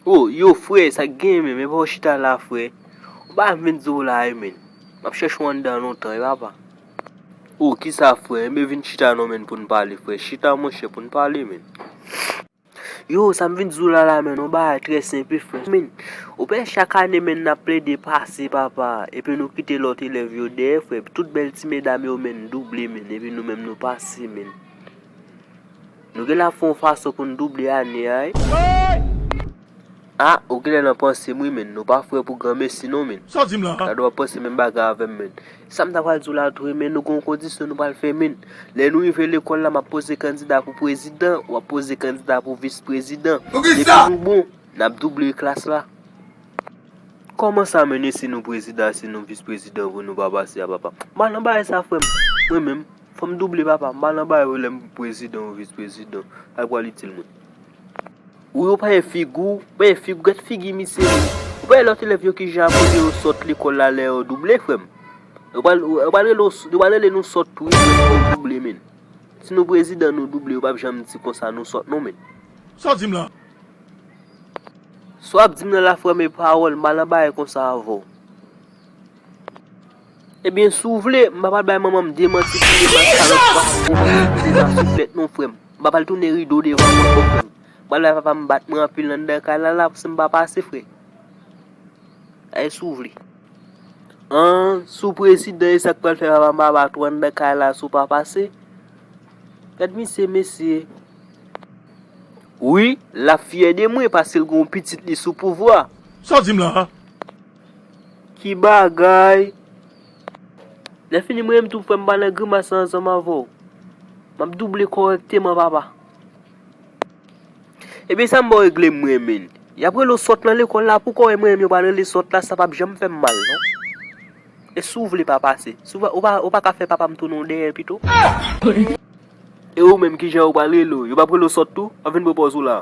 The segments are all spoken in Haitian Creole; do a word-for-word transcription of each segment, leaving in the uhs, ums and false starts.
Oh, yo, frè, sa k gen, men, men pa w chita la, frè. Ou pa vin di w la, wi, men. M ap chèche w anndan lontan, wi, papa. Oh, kisa, frè? Enben, vin chita non, men, pou n pale, frè. Chita, monchè, pou n pale, men. Yo, sa m vin di w la, la, men, yon bagay trè senp, wi, frè. Men, ou pè chak ane, men, n ap plede pase, papa. Epi nou kite lòt elèv yo dèyè, frè. Tout bèl ti medam yo, men, double, men. Epi nou menm, nou pase, men. Nou gen la fè yon fason pou n double ane a, wi. Ah, ou genlè nan panse m wi, men. Nou pa frè pou granmesi non, men. Sa w di m la? Gade w ap panse menm bagay avè m, men. Sa m ta pral di w la tou, men nou gen yon kondisyon nou pral fè, men. Lè nou rive lekòl la, m ap poze kandida pou prezidan, w ap poze kandida pou vis prezidan. Pou ki sa? Depi nou bon, n ap double klas la. Kòman sa, men, e si nou prezidan, si nou vis prezidan, pou nou pa pase a, papa? M pa nan bagay sa, frè m. Mwen menm, fò m double, papa. M pa nan bagay yo lè m prezidan ou vis prezidan. Sa pral itil mwen. Ou yo pa gen figi w, pa gen figi, gèt figi misye, men. Ou pa wè lòt elèv yo kijan ap rele yo sòt lekòl la lè yo double, frè m. Yo pral, yo pral rele w, yo pral rele nou sòt tou, wi, frè m, pou nou double, men. Si nou prezidan nou double, yo p ap janm di konsa nou sòt non, men. Sa w di m la? Sa w ap di m nan la, frè m, e pawòl, m pa nan bagay konsa avè w. Ebyen, si w vle, m pa pral bay manman m demanti pou li, man, salòp pa pou li, ma souflèt non, frè m. M pa pral tounen rido devan manman m, frè m. M pral bay papa m bat mwen anpil anndan kay la, la, si m pa pase, frè. Ay, si w vle. An, si w prezidan, e sa k pral fè papa m pa bat ou anndan kay la, si w pa pase? Gad misye, mesye. Wi, l ap fyè de mwen, paske l gen yon pitit li sou pouvwa. Sa w di m la? Ki bagay? Lè fini, mwen menm tou, frè m, pa nan grimas ansanm avè w. M ap double kòrèkteman, papa. Ebyen, sa m ba w regle m, mwen, men. Y ap rele w sòt nan lekòl la, poukò w wè mwen menm yo pral rele sòt la, sa p ap janm fè m mal, non. E si w vle pa pase, si w pa, ou pa, ou pa ka fè papa m tounen w dèyè pito? E ou menm, kijan yo pral rele w? Yo p ap rele w sòt tou? W ap vin pran pòz ou la.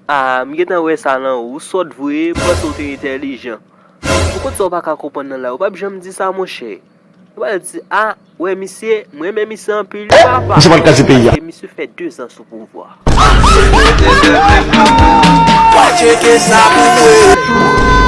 Ah, m gentan wè sa nan ou. Ou sòt vre, m panse w te entèlijan. Ou konn sa w pa ka konprann nan la, ou p ap janm di sa, monchè. Ou pral di, ah, wè misye, mwen renmen misye anpil, wi, papa. Misye pral kraze peyi a. Paske misye fè dezan sou pouvwa. Pa tcheke sa pou mwen.